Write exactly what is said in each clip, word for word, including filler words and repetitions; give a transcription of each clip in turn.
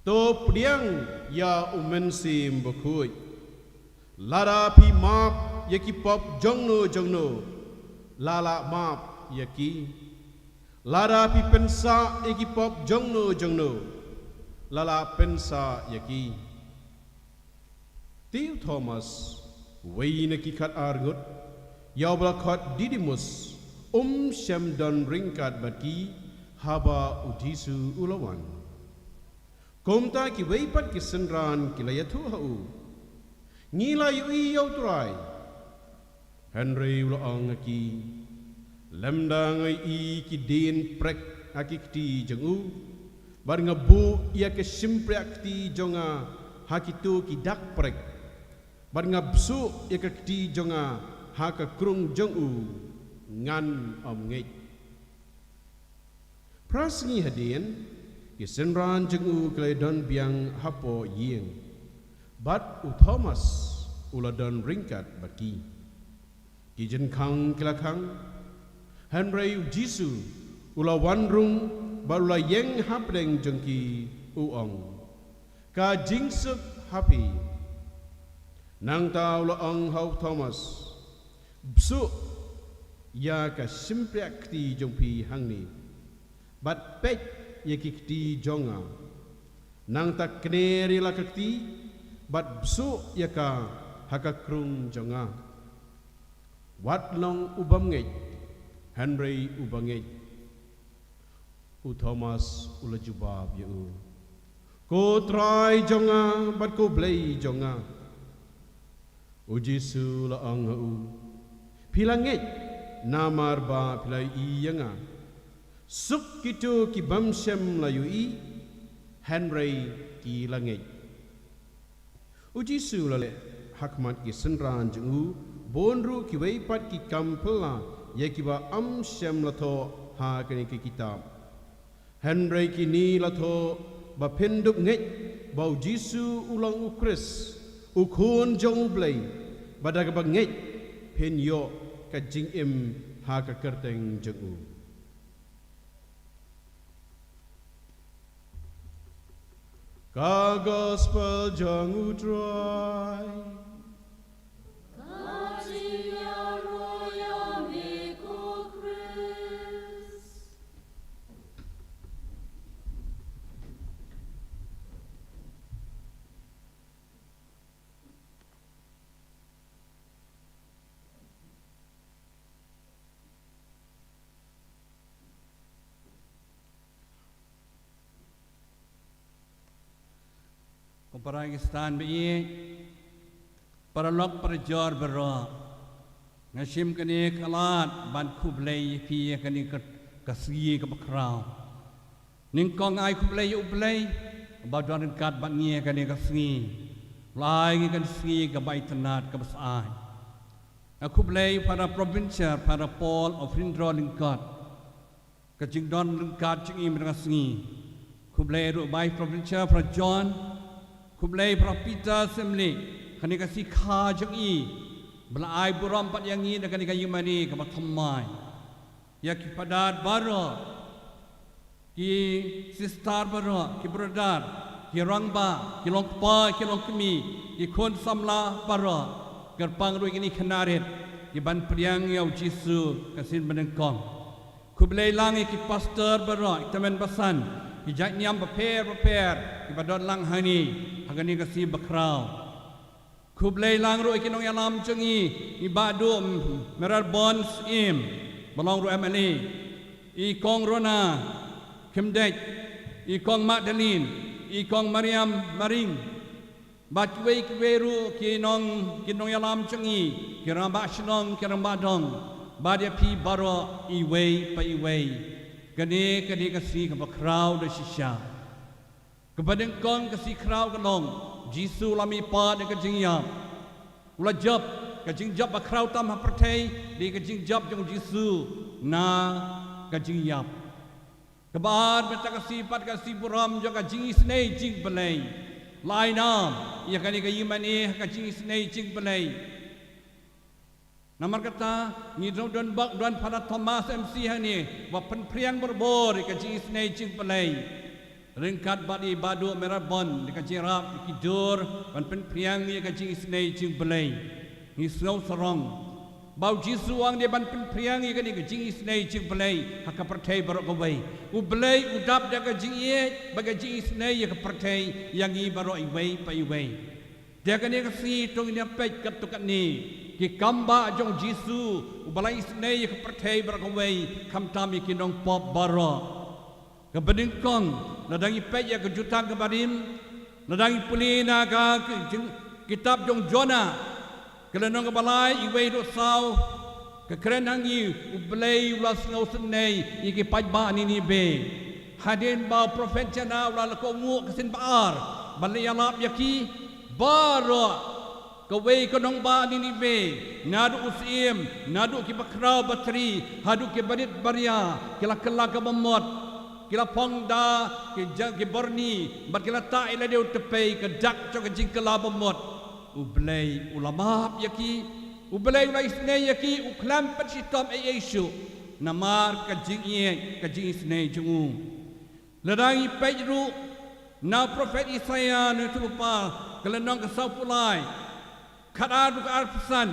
To pdiang ïa u Mynsiem Bakhuid. Lada phi map ïa ki pop jongno jongno, la lah map ïa ki. Lada phi pynsah ïa ki pop jongno jongno, la lah pynsah ïa ki. Te u Thomas, uwei na ki khat ar ngut, ïa uba la khot Didimus, um shym don ryngkat bad ki haba u Jisu u la wan. Kumta kiwei pat ki synran ki la ïathuh ha u, ngi la ïohi ïa u Trai. Hynrei u la ong ha ki, lymda nga ïohi ki dien prek ha ki kti jong u, bad nga buh ïa ka shympriahkti jong nga ha kito ki dak prek, bad nga bsuh ïa ka kti jong nga ha ka krung jong u, ngan ym ngeit. Phra sngi hadien, ki synran jong u ki la don biang hapoh ïing, bad u Thomas u la don ryngkat bad ki. Ki jingkhang ki la khang, hynrei u Jisu u la wan rung bad u la ïeng hapdeng jong ki, u ong, ka jingsuk ha phi. Nangta u la ong ha u Thomas, bsuh ïa ka shympriahkti jong phi hangne, bad peit ïa ki kti jong nga. Nangta kner ïa la ka kti, bad bsuh ïa ka ha ka krung jong nga. Wat long u bym ngeit, hynrei uba ngeit. U Thomas u la jubab ïa u, ko Trai jong nga bad ko Blei jong nga. U Jisu u la ong ha u, phi la ngeit namar ba phi la ïohi ïa nga. Suk kito ki bym shym la ïohi, hynrei ki la ngeit. U Jisu u la leh ha khmat ki synran jong u bun ruh kiwei pat ki kam phylla ïa kiba ym shym la thoh ha kane ka kitab. Hynrei kine la thoh ba phin dup ngeit ba u Jisu u long u Khrist, u Khun jong u Blei, bad da kaba ngeit phin ïoh ka jingim ha ka kyrteng jong u. Ka Gospel jong u Trai. Ka jingïaroh ïa me ko Khrist. Ko para Khristan ba ïeit, paralok parajor baroh, nga shim kane ka lad ban khublei ïa phi ïa kane ka, ka sngi kaba khraw. Nyngkong ai khublei ïa U Blei ba don ryngkat bad ngi ïa kane ka sngi. U la ai ngi kane ka sngi kaba itynnad kaba syaid. Nga khublei Father Provincial, Father Paul Ofrindro Lyngkot, ka jingdon ryngkat jong i mynta ka sngi. Khublei ruh Vice Provincial Father John. Khublei Father Peter Syiemlieh, kane ka sngi kha jong i ba la ai burom pat ïa ngi na kane ka ïingmane kaba thymmai. Ïa ki Father baroh, ki sister baroh, ki brother, ki rangbah, ki long kpa, ki long kmie, ki khun samla baroh, kyrpang ruh ïa kine ki khynnah rit, ïa ban pdiang ïa u Jisu ka sien banyngkong. Khublei lang ïa ki pastor baroh, ki tymmen basan, ki jait niam bapher bapher, kiba don lang hangne ha kane ka sngi bakhraw. Khublei lang ruh ïa ki nongïalam jong i, i Bah Duh Merarbon Syiem, ba long ruh M L A, i Kong Rona Khymdeit, i Kong Magdalene, i Kong Mariam Maring, bad kiwei kiwei ruh ki nong, ki nongïalam jong i, ki rangbah shnong, ki rangbah dong, bad ïa phi baroh iwei pa iwei. Kane, kane ka sngi kaba khraw da shisha. Kaba nyngkong ka sngi khraw ka long, Jisu u la mihpat na ka jingïap. U la jop, ka jingjop ba khraw tam ha pyrthei, dei ka jingjop jong u Jisu na ka jingïap. Kaba ar, mynta ka sngi pat ka sngi burom jong ka jingisynei jingpyllait. La ai nam ïa kane ka ïingmane ha ka jingisynei jingpyllait. Namar kata, ngi don, don bok, don Father Thomas M C hangne, ba pynphriang barabor ïa ka jingisynei jingpyllait. Ryngkat bad i Baduh Marybone, da ka jingïarap ïa ki dur ban pynphriang ïa ka jingisynei jong U Blei. Ngi sngew sarong ba U Jisu u ong dei ban pynphriang ïa kane ka jingisynei jong U Blei ha ka pyrthei baroh kawei. U Blei u dap da ka jingïeit bad ka jingisynei ïa ka pyrthei, ïa ngi baroh iwei pa iwei. Da kane ka sngi to ngin ïa peit katto katne ki kam bah jong U Jisu uba la isynei ïa ka pyrthei baroh kawei, khamtam ïa ki nongpop baroh. Kaba nyngkong, lada ngi peit ïa ka Jutang kaba Rim, lada ngi pule na ka, ka jing-, kitab jong Jonah, ka lynnong kaba lai, iwei haduh saw, ka kren ha ngi U Blei u la sngewsynei ïa ki paidbah Ninibe. Hadien ba u prophet Jonah u la kohnguh ka sien ba ar ban leit ïalap ïa ki, baroh kawei ka nongbah Ninibe, naduh u syiem, naduh kiba khraw batri, haduh kiba rit baria, ki la kylla ka bamut, ki la phong da ki ja-, ki byrni, bad ki la tah ïa lade u tpei, ka dak jong ka jingkylla bamut. U Blei u la map ïa ki, U Blei u la isynei ïa ki, u khlem pynshitom ei ei shuh, namar ka jingïeit, ka jingisynei jong u. Lada ngi peit ruh na u prophet Isaïah, na u lynnong kaba sawphew lai, khatar haduh khatarphew san,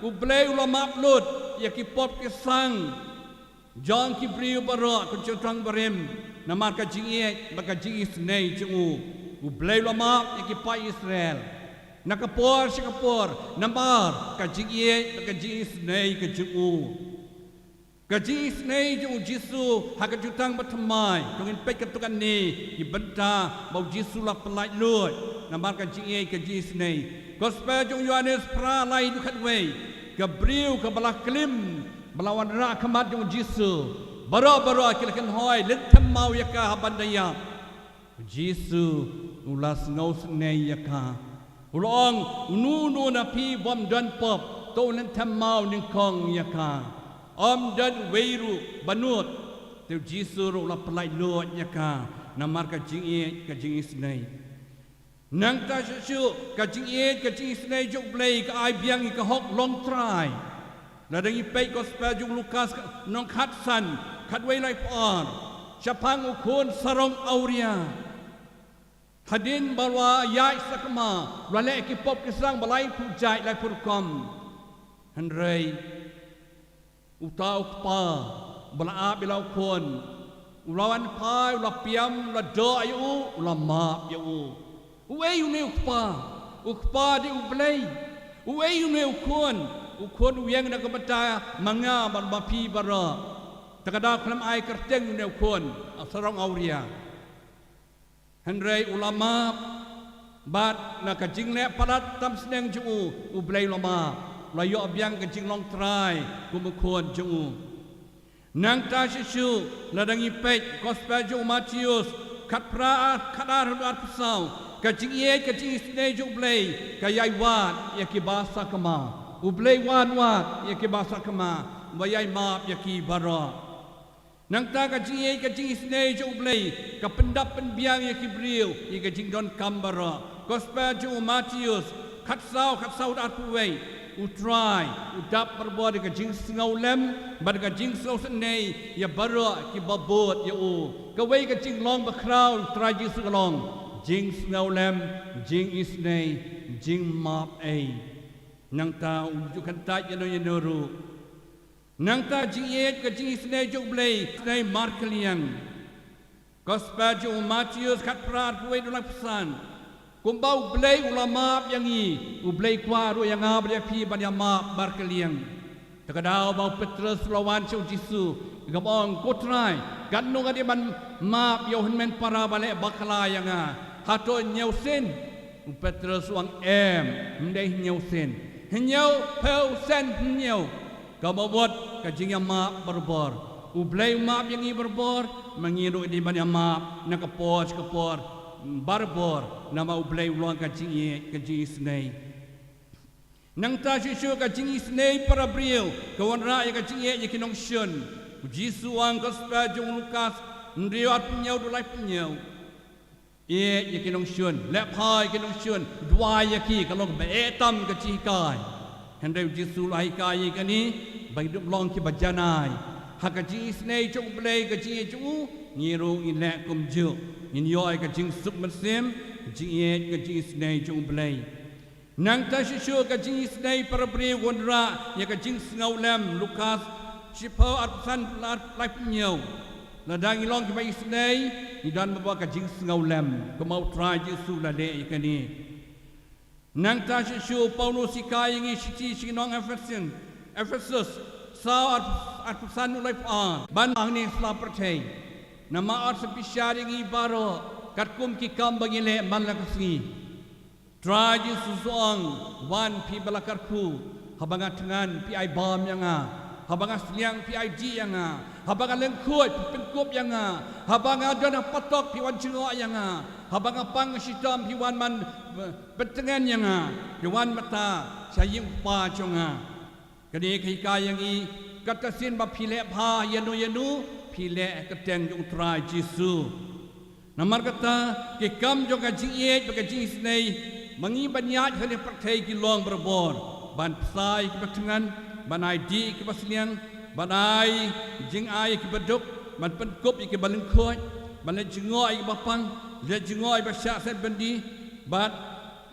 U Blei u la map lut ïa ki pop ki sang jong ki briew baroh, ka Jutang ba Rim, namar ka jingïeit bad ka jingisynei jong u. U Blei u la map ïa ki paid Israel na ka por sha ka por, namar ka jingïeit bad ka jingisynei ka jong u. Ka jingisynei jong U Jisu ha ka Jutang bathymmai, to ngin peit katto katne ki bynta ba U Jisu u la pyllait lut namar ka jingïeit, ka jingisynei. Gospel jong u Ïohannes phra lai haduh khatwei, ka briew kaba la klim, ba la wanrah ha khmat jong U Jisu, baroh baroh ki la kynhoi, lynthem maw ïa ka ha ban da ïap. U Jisu u la sngewsynei ïa ka. U la ong, uno uno na phi bym don pop, to un lynthem maw nyngkong ïa ka. Ym don uwei ruh ba nud, te U Jisu ruh u la pyllait lut ïa ka, namar ka jingïeit, ka jingisynei. Nangta shuh shuh, ka jingïeit, ka jingisynei jong U Blei ka ai biang ïa ka hok long trai. Lada ngi peit Gospel jong u Lukas ka, lynnong khatsan, khatwei laiphew ar. Shaphang u khun sarong awria, hadien ba u la ïaid sakma, u la leh ki pop ki sang ba laiphew jait, laiphew rukom. Hynrei uta u kpa ba la ap ïa la u khun, u la wan phai, u la piam, u la doh ïa u, u la map ïa u. Uei une u kpa? U kpa dei U Blei. Uei une u khun? U khun u ïeng na ka bynta ma nga bad ma phi baroh. Te ka daw khlem ai kyrteng une u khun, a sarong awria. Hynrei u la map, bad na ka jingleh palat tam snem jong u, U Blei u la map, u la ïoh biang ka jinglong trai kum u khun jong u. Nangta shuh shuh, lada ngi peit Gospel jong u Mathaios, khatphra, khatar haduh arphew saw, ka jingïeit, ka jingisynei jong U Blei ka ïai wad ïa ki ba sakma. U Blei wad wad ïa ki ba sakma, ba ïai map ïa ki baroh. Nangta ka jingïeit, ka jingisynei jong U Blei ka pyndap pynbiang ïa ki briew ïa ka jingdonkam baroh. Gospel jong u Mathaios khatsaw, khatsaw haduh arphew wei. U Trai u dap barabor da ka jingsngewlem bad da ka jingsngewsynei ïa baroh kiba bud ïa u. Kawei ka jinglong bakhraw u Trai Jisu ka long jingsngewlem, jingisynei, jingmap ei. Nangta um ju kyntait ïano ïano ruh. Nangta jingïeit, ka jingisynei jong U Blei, isynei markylliang. Gospel jong u Mathaios khatphra, arphew wei haduh laiphew san. Kumba U Blei u la map ïa ngi, U Blei kwah ruh ïa nga bad ïa phi ban ïa map markylliang. Te ka daw ba u Petros u la wan sha u Jisu, kaba ong, ko Trai, katno nga dei ban map ïa u hynmen para ba leh bakla ïa nga? Hato hynñiew sien? U Petros u ong, em, ym dei hynñiew sien. Hynñiewphew sien hynñiew. Kaba mut ka jingïamap barabor. U Blei u map ïa ngi barabor, ma ngi ruh dei ban ïamap na ka por sha ka por barabor, namar U Blei u long ka jingïeit, ka jingisynei. Nangta shuh shuh ka jingisynei para briew ka wanrah ïa ka jingïeit ïa ki nongshun. U Jisu u ong, Gospel jong u Lukas hynriew, arphew hynñiew haduh laiphew hynñiew. Ïeit ïa ki nongshun, leh bha ïa ki nongshun, duwai ïa ki, ka long kaba eh tam ka jinghikai. Hynrei U Jisu u la hikai ïa kane ba ngin ym long kiba janai ha ka jingisynei jong U Blei, ka jingïeit jong u, Ngi ruh ngin leh kumjuh, ngin ïoh ïa ka jingsuk mynsiem, ka jingïeit, ka jingisynei jong U Blei. Nangta shuh shuh ka jingisynei para briew ka wanrah ïa ka jingsngewlem, Lukas shiphew arphew san, arphew laiphew hynñiew. Lada ngi long kiba isynei, ngi don bha ka jingsngewlem, kumba U Trai Jisu u la leh ïa kane. Nangta shuh shuh u Paulus u hikai ïa ngi shithi sha ki nong Ephesus, Ephesus saw, arphew, arphew san, laiphew ar. Ban hangne ha la pyrthei, namar sa bishar ïa ngi baroh katkum ki kam ba ngi leh man la ka sngi. Trai Jisu u ong, wan phi ba la kyrkhu, haba nga thngan phi ai bam ïa nga, haba nga sliang phi ai dih ïa nga, haba nga lyngkhuid phi pynkup ïa nga, haba nga don ha patok phi wan jngoh ïa nga, haba nga pang shitom phi wan man, eh, pyntngen ïa nga, phi wan mynta sha ïing u Kpa jong nga. Kane ka hikai ïa ngi, kata shisien ba phi leh bha ïano ïano, phi leh ha ka kyrteng jong U Trai Jisu. Namar kata, ki kam jong ka jingïeit bad ka jingisynei ma ngi ban ïaid ha kane ka pyrthei ki long barabor. Ban bsa ïa kiba thngan, ban ai dih ïa kiba sliang, ban ai jingai ïa kiba duk, ban pynkup ïa kiba lyngkhuid, ban leit jngoh ïa kiba pang, leit jngoh ïa kiba shah set byndi, bad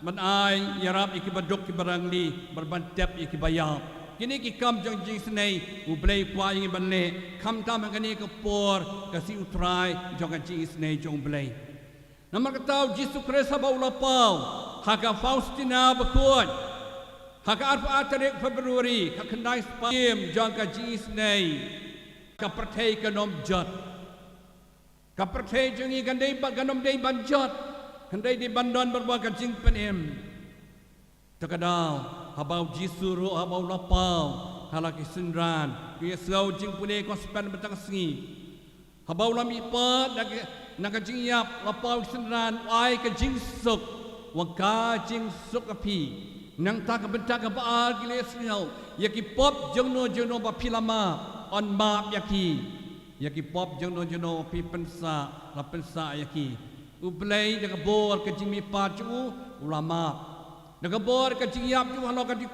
ban ai ïarap ïa kiba duk kiba rangli, bad ban tep ïa kiba ïap. Kine ki kam jong ka jingisynei, U Blei u kwah ïa ngi ban leh, khamtam ha kane ka por ka sngi U Trai jong ka jingisynei jong U Blei. Namar kata U Jisu Khrist haba u la paw ha ka Faustina bakhuid, ha ka arphew ar tarik February, ka khyndai spah jong ka jingisynei, ka pyrthei kan ym jot. Ka pyrthei jong ngi kan dei ba, kan ym dei ban jot, kan dei dei ban don barabor ka jingpynim. Te ka daw, haba U Jisu ruh, haba u la paw ha la ki synran, ki ïa sngew jingpule, ka spen bynta ka sngi. Haba u la mihpat na ka, na ka jingïap, la paw ki synran, u ai ka jingsuk, u ong ka jingsuk ha phi. Nangta ka bynta kaba ar ngi la ïa sngew, ïa ki pop jongno jongno ba phi la map, yn map ïa ki. Ïa ki pop jongno jongno phi pynsah, la pynsah ïa ki. U Blei da ka bor ka jingmihpat jong u, u la map. Da ka bor ka jingïap jong u halor ka dei